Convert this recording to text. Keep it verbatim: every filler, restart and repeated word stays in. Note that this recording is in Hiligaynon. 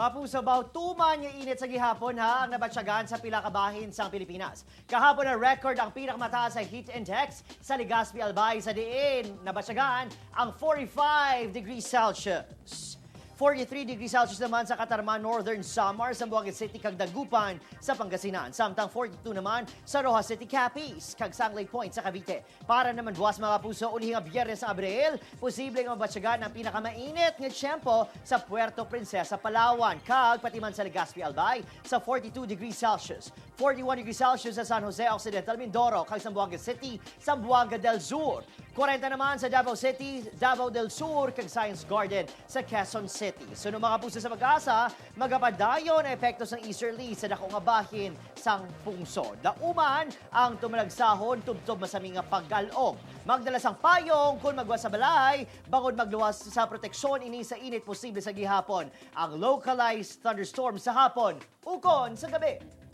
Mga puso, baho tuman nga init sa gihapon, ha, ang nabatyagan sa pila ka bahin sang Pilipinas. Kahapon na record ang pinakamataas sa heat index sa Legazpi, Albay, sa diin nabatyagan ang forty-five degrees Celsius. Forty-three degrees Celsius naman sa Catarman, Northern Samar, Zamboanga City, kag Dagupan sa Pangasinan, samtang forty-two naman sa Roxas City, Capiz, kag Sangley Point sa Cavite. Para naman buwas, mga puso, uli nga Biyernes sa Abril, posible nga mabatyagan ang pinakamainit nga tiyempo sa Puerto Princesa, Palawan, kag pati man sa Legazpi, Albay, sa forty-two degrees Celsius, forty-one degrees Celsius sa San Jose Occidental, Mindoro, kag Zamboanga City, Zamboanga del Sur, forty naman sa Davao City, Davao del Sur, kag Science Garden sa Quezon City. Suno, mga puso, sa PAGASA, magapadayon ang epekto sang easterly sa dako nga bahin sang pungsod. Dauman ang tumalagsahon tubtob masami nga pag-al-ong. Magdala sang payong kon magwa sa balay, bangod magluwas sa proteksyon ini sa init posible sa gihapon. Ang localized thunderstorm sa hapon ukon sa gabi.